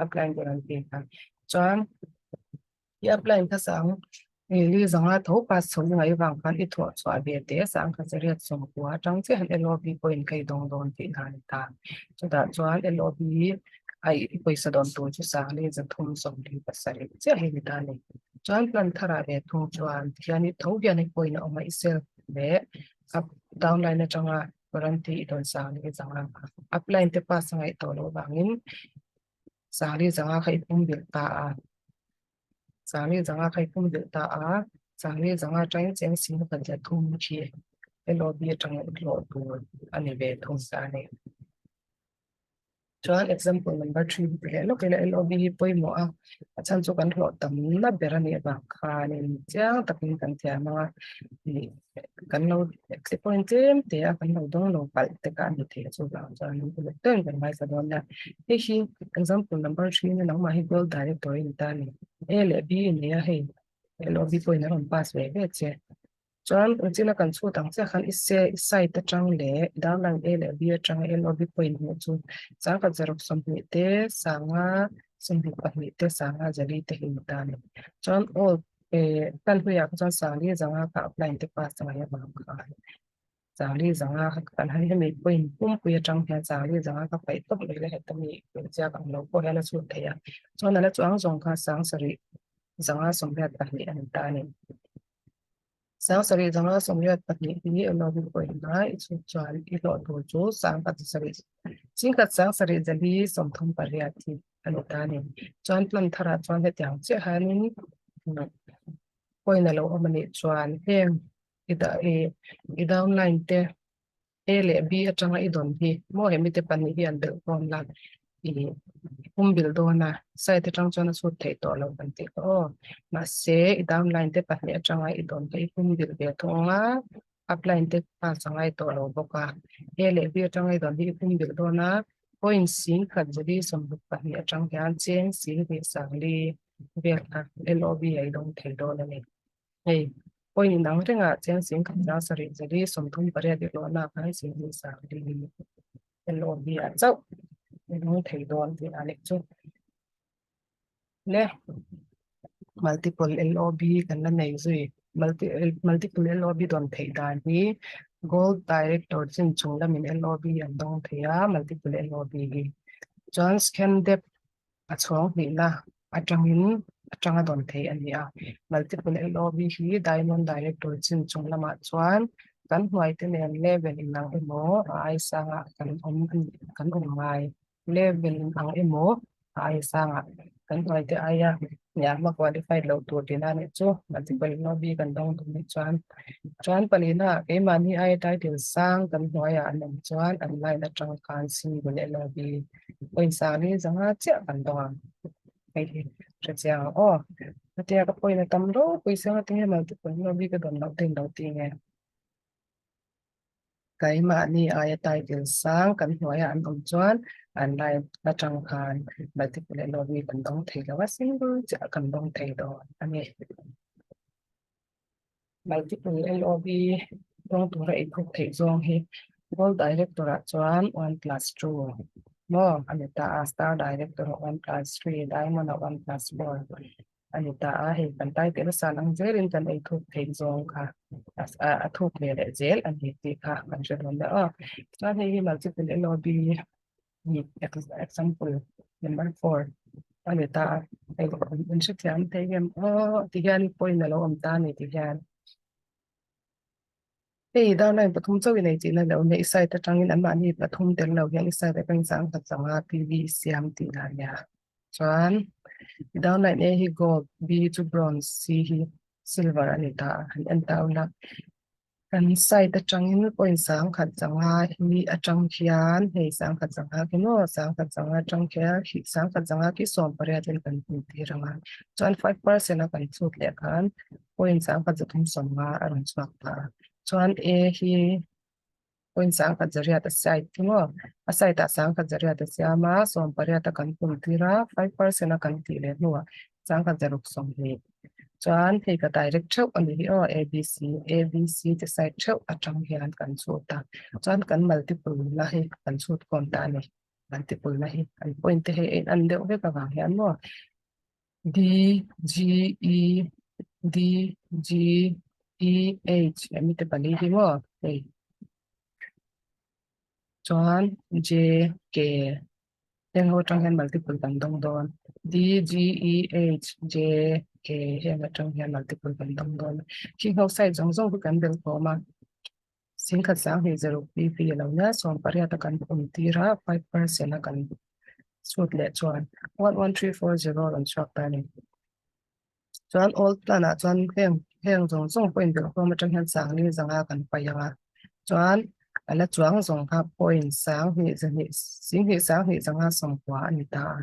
upline guarantee kha. Chuan i upline kha sang li zanga tho pass chho ngai vang khan i thawh chhuah ve te sang kha zariat 10 atang chiah hian LOB point kha i dawng dawn tih na a ni ta. Chutah chuan LOB a i pawisa dawn tur chu sang li zathum 47 chiah hi a ni ta a ni. Chuan plan tharah ve thung chuan tihian i tho hian i point a awm a i self leh up downline atanga guarantee i dawn sang li zanga upline te pass a ngaih tawh loh vangin 40 zanga kha i pum bilh ta a. Sangli zanga kha i pum belh ta a, Sangli zanga atangin cheng sing khat leh thum khi LOB atanga i hlawh tur a ni ve thung ta a ni. Chuan example number 3 hi ti leh lawk ila LOB hi pawimawh a, a chhan chu kan hlawh tamna ber a nih avang khanin chiang takin kan thiam ang a, ih kan lo te pawhin tlem te a kan lo dawng lo palh te kha a ni thei a chuvang chuan uluk deuhin kan ngaithla dawn nia. Hei hi example number 3 na nangmah hi gold director i ni ta a ni. A leh B i nei a hei LOB pawhin a rawn pass ve ve che. Chuan engchina kan chhut ang chiah khan i se i site atang leh downline A leh B atanga LOB point hmuh chu sangkhat zaruk 20 te sanga 22 te sanga zali te hi ni ta a ni. Chuan old eh plan hnuiah kha chuan sangli zanga kha upline te pass a ngaih avang khan sangli zanga kha kan han hemi point pumpui atang hian sangli zanga kha paih tawp mai la heta mi ziak ang lo pawh hian a chhut thei a. Chuan a la chuang zawng kha sang sarih zanga 82 a ni ta a ni. Sang sarih zanga 82 hi emaw pawimawh i chhut chuan i hlawh tur chu 100 sarih chingkhat sang sarih zali 38 hi a ni ta a ni. Chuan plan tharah chuan hetiang chiah hianin point a lo awm a nih chuan heng i dah i downline te A leh B atanga i dawn hi maw hemi te pahnih hi an belh khawm la i pum bilh dawn a side atang chuan a chhut theih tawh loh kan tih kha aw mahse i downline te pahnih atanga i dawn kha i pum bilh ve thung a upline te pass a ngai tawh lo bawk a A leh B atanga i dawn hi i pum bilh dawn a point 10 0 62 atang hian cheng 2 sangli vel kha LOB a i dawng thei dawn a ni. Hei point inang rengah cheng 10 0 0 38 i hlawhna khan 2 sangli LOB ah chauh i dawng thei dawn tih a nih chu. Le multiple LOB kan la nei zui multiple LOB dawn theih dan hi gold director chin chung lamin LOB an dawng thei a multiple LOB hi chuan scan depth a chhawng hnihna atangin atanga dawn theih a ni a multiple LOB hi diamond director chin chung lamah chuan kan hnuai te nen level inang emaw a ai sangah kan awm kan awm ngai level inang emaw a ai sangah kan hnuai te aia hniam a qualified loh tur tihna a nih chu multiple LOB kan dawng duh nih chuan chuan palina keimahni aia title sang kan hnuaiah an awm chuan an line atang khan single LOB point sang hi zanga chiah kan dawng ang hei hi hre chiang ang aw hetia ka point a tam ropui sanga tinge multiple LOB ka dawn loh te in lo ti nge keimahni aia title sang kan hnuaiah an awm chuan an line atang khan multiple LOB kan dawng thei lo a single chiah kan dawng thei dawn a ni. Multiple LOB dawng tura ei thuk theih zawng hi Gold Director ah chuan 1 plus 2 maw a ni ta a, Star Director ah 1 plus 3, Diamond ah 1 plus 4 a ni ta a, hei kan title a san ang zelin kan ei thuk theih zawng kha a thuk ve leh zel a ni tih kha kan hre dawn hle aw. Chuan hei hi multiple LOB example number 4 a ni ta a, hei in hrethiam thei em aw ti hian point a lo awm ta a ni ti hian. Hei downline pathum chauh i nei tihna lo nia i site atangin anmahni pathum tel lo hian i site atangin 10 zanga PV siam tihna a nia. Chuan downline A hi gold, B chu bronze, C hi silver a ni ta a, han en ta ula. Kan site atangin point 10 zanga hi atang hian hei 10 zanga khi maw 10 zanga atang khian hi 10 zanga khi 18 in kan hmuh tir ang a. Chuan 5% a kan chhut leh khan point 10 350 a rawn chhuak ta a. Chuan A hi point 10 800 a site khi maw a site ah 10 800 a siam a 18 a kan pum tir a 5% a kan tih leh hnuah 10 620 chuan hei ka direct theuh a ni hi aw A B C A B C te site theuh atang hian kan chhut a chuan kan multiple na hi kan chhut khawm ta a ni multiple na hi an point te hei a in an deuh vek avang hian maw D G E D G E H emi te pali hi maw hei chuan J K heng ho atang hian multiple kan dawng dawn D G E H J K heng atang hian multiple kan dawng dawn khing ho side zawng zawng hi kan bel khawm a 10 sang 0 P P a lo nia 18 a kan pum tir a 5% a kan chhut leh chuan 11340 rawn chhuak ta a ni. Chuan old plan ah chuan heng heng zawng zawng pawh inbelhkhawm atang hian sangli zanga kan paih ang a chuan a la chuang zawng kha point sanghnih zahnih singhnih sanghnih zanga sawmkua a ni ta a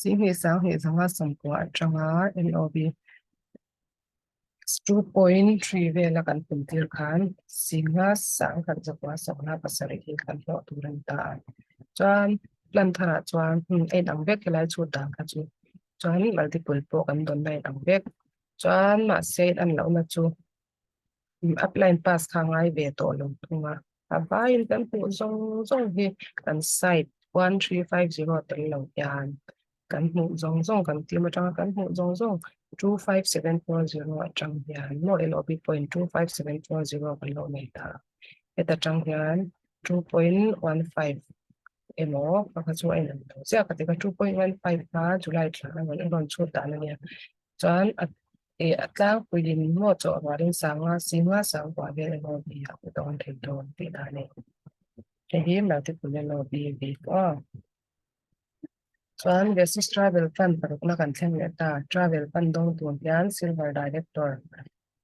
singhnih sanghnih zanga sawmkua atanga L O B 2.3 vela kan pun tir khan singha sangkhat zakua sawmna pasarih hi kan hlawh tur a ni ta a chuan plan tharah chuan hmun a inang vek helai chhut dan kha chu chuan multiple pawh kan dawn na inang vek chuan mahse an lohna chu upline pass kha ngai ve tawh lo thung a a vaiin kan hmuh zawng zawng hi kan site 1350 tel lo hian kan hmuh zawng zawng kan team atanga kan hmuh zawng zawng 25740 atang hian maw L O B point 25740 kan lo nei ta heta tang hian 2.15 emaw pakhat chu a inang lo chiah ka ti kha 2.15 kha July thla a rawn a rawn chhut dan a nia chuan a ih a tlangpuiin maw chawh rualin sanga singa sangkua vel emaw ni a dawn thei dawn tih dan a ni hei hi multiple L O B bik aw. Chuan Vesis Travel Fund parukna kan thleng leh ta. Travel Fund dawng tur hian Silver Director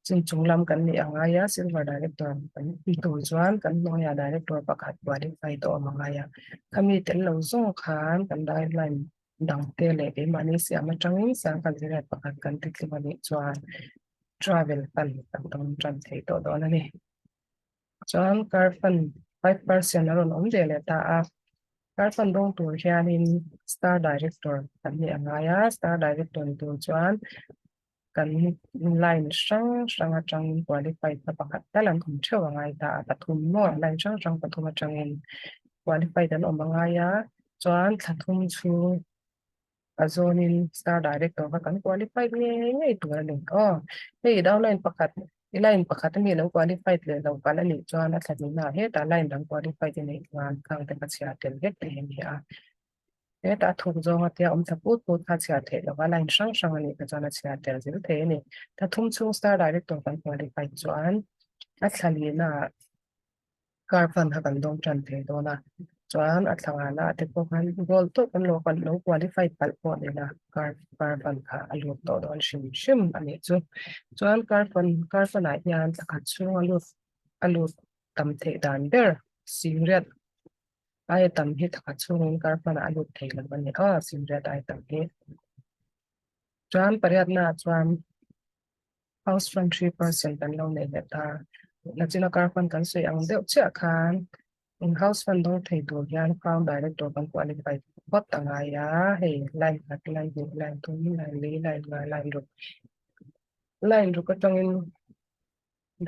chin chung lam kan nih a ngai a, Silver Director kan ni tur chuan kan hnuaiah Director pakhat qualify tawh awm a ngai a. Khami tel lo zawng khan kan guideline dang te leh keimahni siam atangin sangkhat ziriat pakhat kan ti tling a nih chuan Travel Fund kan dawng tan thei tawh dawn a ni. Chuan car fund 5% a rawn awm ve leh ta a. Car fund dawng tur hianin star director kan nih a ngai a, star director ni tur chuan kan line hrang hrang atangin qualified na pakhat tal an awm theuh a ngai ta a, pathum maw line hrang hrang pathum atangin qualified an awm a ngai a, chuan thla thum chhung a zawnin star director kha kan qualified ngei ngei tur a ni aw hei downline pakhat i line pakhat ami lo qualified leh lo palh a nih chuan a thla hnihna hetah line dang qualified i neih chuan khang te kha chhiar tel vek thei a ni a hetah a thuk zawng a tia awm thla put put kha chhiar theih lova line hrang hrang a nih kha chuan a chhiar tel zel thei a ni thla thum chhung star director kan qualified chuan a thla lihna ah Car fund kha kan dawng tan thei dawn a, chuan a thla ngana te pawh khan goal tawp an lo lo qualify palh pawh ni la car car fund kha a lut tawh dawn hrim hrim a nih chu. Chuan car fund car fund ah hian thla khat chhung a lut a lut tam theih dan ber singriat aia tam hi thla khat chhungin car fund ah a lut thei lo a ni a singriat aia tam hi. Chuan pariatna ah chuan. House fund 3% kan lo nei leh ta. Nachina car fund kan sawi ang deuh chiah khan in house fund dawng thei tur hian crown director kan qualify phawt a ngai a, hei line khat, line hnih, line thum, line li, line nga, line ruk. Line ruk atangin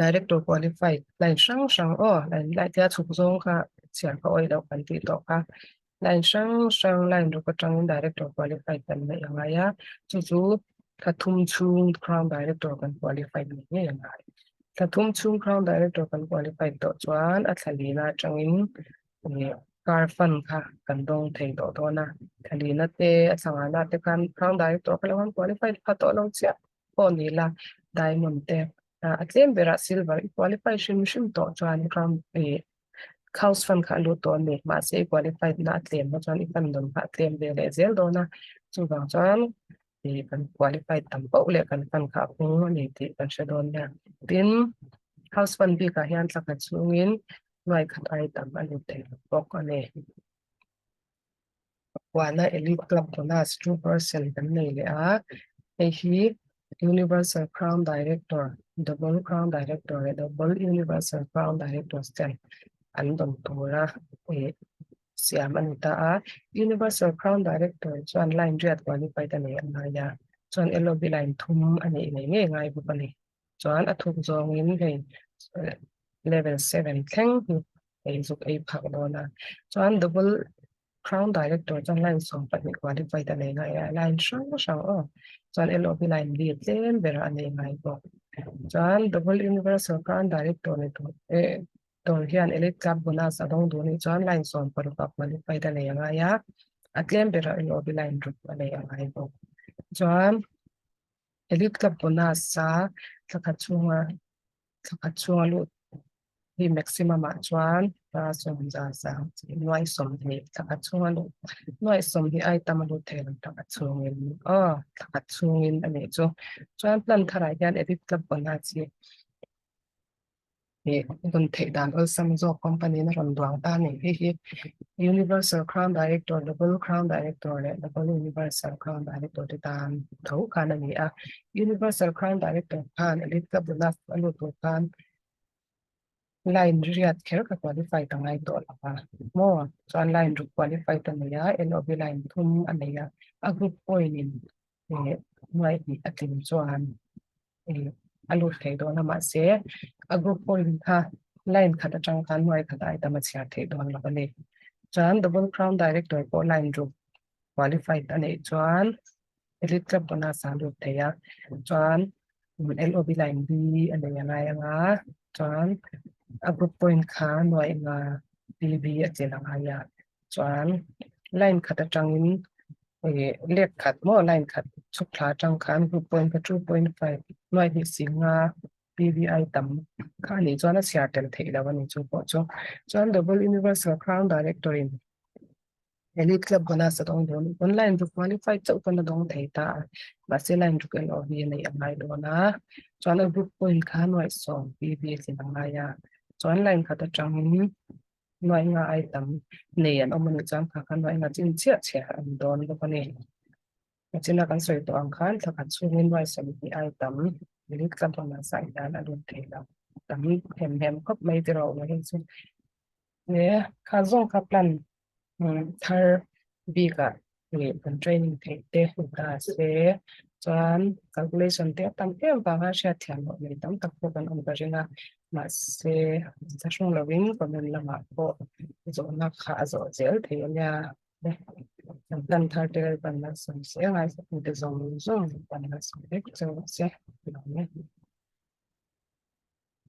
director qualified line hrang hrang aw line lai tia chhuk zawng kha chhiar kha awih loh kan tih tawh kha. Line hrang hrang line ruk atangin director qualified kan neih a ngai a, chu chu thla thum chhung crown director kan qualified ngei ngei a ngai. Thla thum chhung crown director kan qualified tawh chuan a thla lina atangin ih car fund kha kan dawng thei tawh dawn a, thla lina te a thla ngana te khan crown director kha lo han qualified pha tawh lo chiah pawh ni la diamond te a tlem berah silver i qualify hrim hrim tawh chuan crown ih house fund kha a lut tawh a ni mahse i qualified na a tlem na chuan i fund dawn kha a tlem ve leh zel dawn a chuvang chuan ih kan qualified tam poh leh kan fund kha a pung a ni tih kan hre dawn nia tin house fund bikah hian thla khat chhungin nuai khat ai tam a lut thei lo bawk a ni. Huana Elite Club Bonus 2% kan nei leh a, hei hi Universal Crown Director, Double Crown Director leh Double Universal Crown Directors ten an dawn tura ih siam a ni ta a. Universal Crown Director chuan line riat qualified a nei a ngai a, chuan L O B line thum a neih ngei ngei ngai bawk a ni. Chuan a thuk zawngin hei level 7 thleng hi hei zuk ei phak dawn a. Chuan double crown director chuan line 12 qualified a nei ngai a, line hrang hrang aw. Chuan L O B line li tlem berah a nei ngai bawk. Chuan double universal crown director ni tur eh tur hian elite club bonus a dawng duh anih chuan line 16 ah qualified a nei a ngai a, a tlem berah L O B line ruk a nei a ngai bawk. Chuan Elite Club bonus a thla khat chhunga thla khat chhunga lut hi maximum ah chuan. Za 10, 100, nuai 20 thla khat chhung a luh nuai 20 ai tam a lut thei lo thla khat chhungin aw thla khat chhungin a nih chu. Chuan plan tharah hian edit club bonus hi ih rawn theih dan awlsam zawk company in a rawn duang ta a ni. Hei hi Universal Crown Director, Double Crown Director leh Double Universal Crown Director te tan tho khan a ni a. Universal Crown Director khan Elite Club bonus a lut tur khan line riat kher ka qualify ta ngai tawh lo a maw chuan line ruk qualify ta nei a LOB line thum a nei a a group point in eh nuai hnih a tling chuan eh a lut thei dawn a mahse a group point kha line khat atang khan nuai khat a item a chhiar theih dawn lo a ni chuan double crown director pawh line ruk qualified a neih chuan Elite club bonus a lut thei a chuan LOB line B a nei a ngai ang a chuan a group point kha nuaih nga PB a chelh a ngai a chuan line khat atangin ih lek khat maw line khat chhuk thla atang khan group point kha 2.5 nuaih hnih si nga PVI tam kha a nih chuan a chhiar tel theih loh a ni chu pawh chu chuan double universal crown director in Elite Club bonus a dawng dawn. Online ruk qualify chauh pawn a dawng thei ta a, mahse line ruk erawh hi a neih a ngai dawn a, chuan a group point kha nuaih sawm PV a tlin a ngai a, chuan line khat atangin nuaih nga ai tam nei an awm a nih chuan kha kha nuaih nga chin chiah chhiah a ni dawn bawk a ni. Nachina kan sawi tawh ang khan thla khat chhungin nuaih 20 ai tam Elite Club bonus ah hian a lut thei lo. Tam hem hem khawp mai tiraw awm hi chu. He kha zawng kha plan thar bikah leh kan training theih te hmu ta se chuan calculation te a tam em vanga hriat thiam loh nei tam tak pawh kan awm ta ring a mahse thlahrung lovin comment lamah pawh zawhna kha a zawh zel thei a nia kan plan thar te kan la sawi zel a te zawng zawng kan la sawi vek chu se.